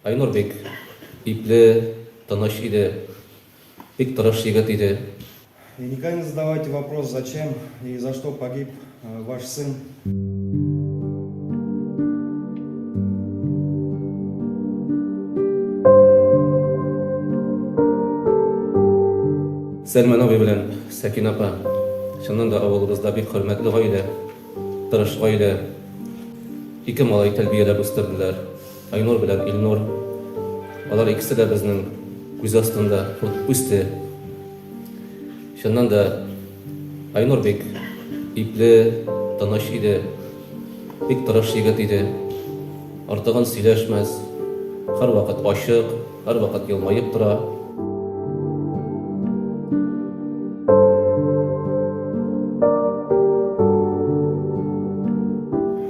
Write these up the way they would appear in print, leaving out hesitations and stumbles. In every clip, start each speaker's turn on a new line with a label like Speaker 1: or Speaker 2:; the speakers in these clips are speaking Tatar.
Speaker 1: Айнур бик ипле, тыныч иде. Бик тырыш егет иде.
Speaker 2: И никогда не задавайте вопрос, зачем и за что погиб ваш сын.
Speaker 1: Сәлмән абый белән Сәкинә апа, чыннан да авылыбызда бик хөрмәтле гаилә, тырыш гаилә. Ике малай тәрбияләп үстерделәр. Айнур белән Илнур. Алар икесе дә безнең күз астында үсте. Чыннан да, Айнур бик ипле, тыныч иде. Бик тырыш егет иде. Артыгын сөйләшмәс, һәрвакыт ачык, һәрвакыт елмаеп тора.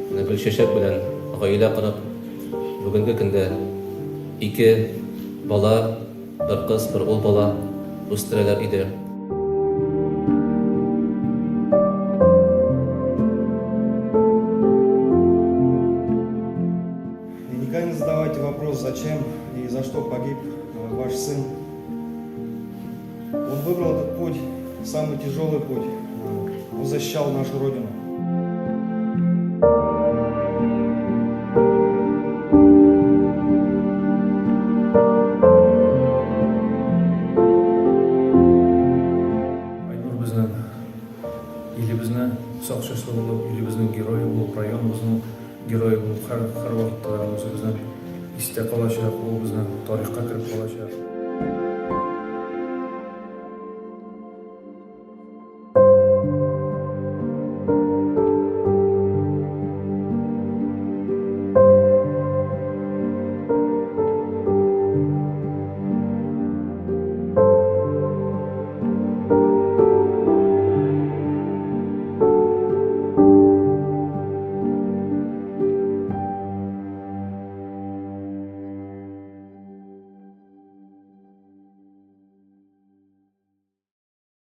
Speaker 1: Менә Гөлчәчәк белән гаилә корып, Бүгенге көндә ике бала, бер кыз, бер ул бала үстерәләр иде.
Speaker 2: И никогда не задавайте вопрос, зачем и за что погиб ваш сын. Он выбрал этот путь, самый тяжелый путь. Он защищал нашу Родину.
Speaker 3: Айнур безнең илебезне сакчысы булып, илебезнең герое булып, районыбызның герое булып һәрвакытта да үзебезнең истә калачак, ул безнең тарихка кереп калачак.